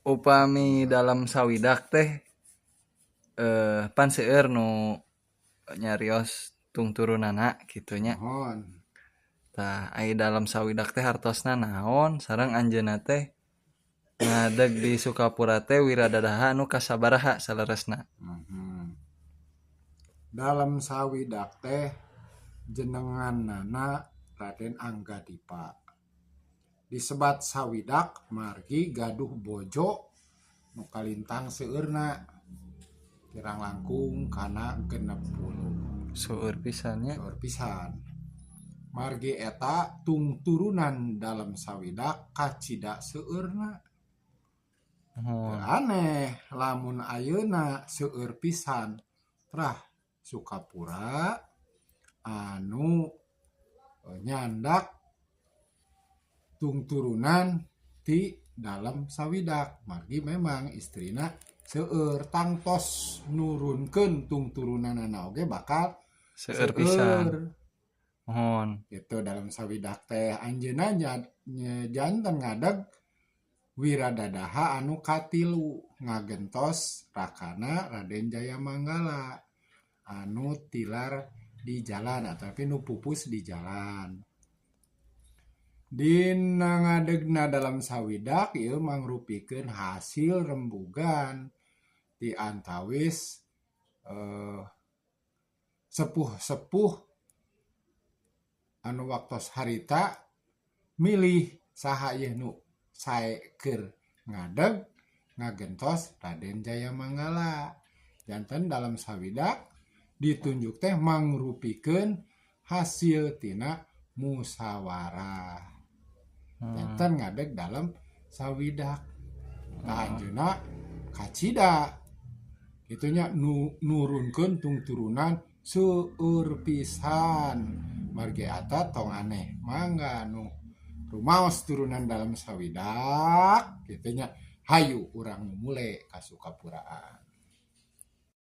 Upami Dalem Sawidak teh pan seueur nu nyarios tungturunana kitu nya. Mohon. Tah, ai Dalem Sawidak teh hartosna naon sareng anjeunna teh ngadeg di Sukapura teh wiradadaha anu kasabaraha saleresna? Dalem Sawidak teh jenengannana Raden Anggadipa. Disebat Sawidak margi gaduh bojo nu kalintang seueurna, kirang langkung kana 60. Seueur pisan nya. Seueur pisan. Margi eta tungturunan Dalem Sawidak kacida seueurna. Muhun. Aneh lamun ayeuna seueur pisan trah Sukapura anu nyandak tungturunan ti Dalem Sawidak, margi memang istrina seueur, tangtos nurunkeun tungturunanana oge bakal seueur pisan. Seueur. Muhun. Itu Dalem Sawidak teh anjeunna janten ngadeg wiradadaha anu katilu, ngagentos rakana Raden Jaya Manggala anu tilar di jalan ataupun nu pupus di jalan. Dina ngadegna Dalem Sawidak ieu mangrupikeun hasil rembugan di antawis sepuh-sepuh anu waktos harita milih saha ieu nu sae keur ngadeg ngagentos Raden Jaya Manggala. Janten Dalem Sawidak ditunjuk teh mangrupikeun hasil tina musyawarah. Janten ngadeg Dalem Sawidak. Nah, anjeunna kacida itunya nurunkeun tungturunan seueur pisan. Margi eta tong aneh mangga nu rumaos turunan Dalem Sawidak kitu nya, hayu urang mumule ka Sukapuraan.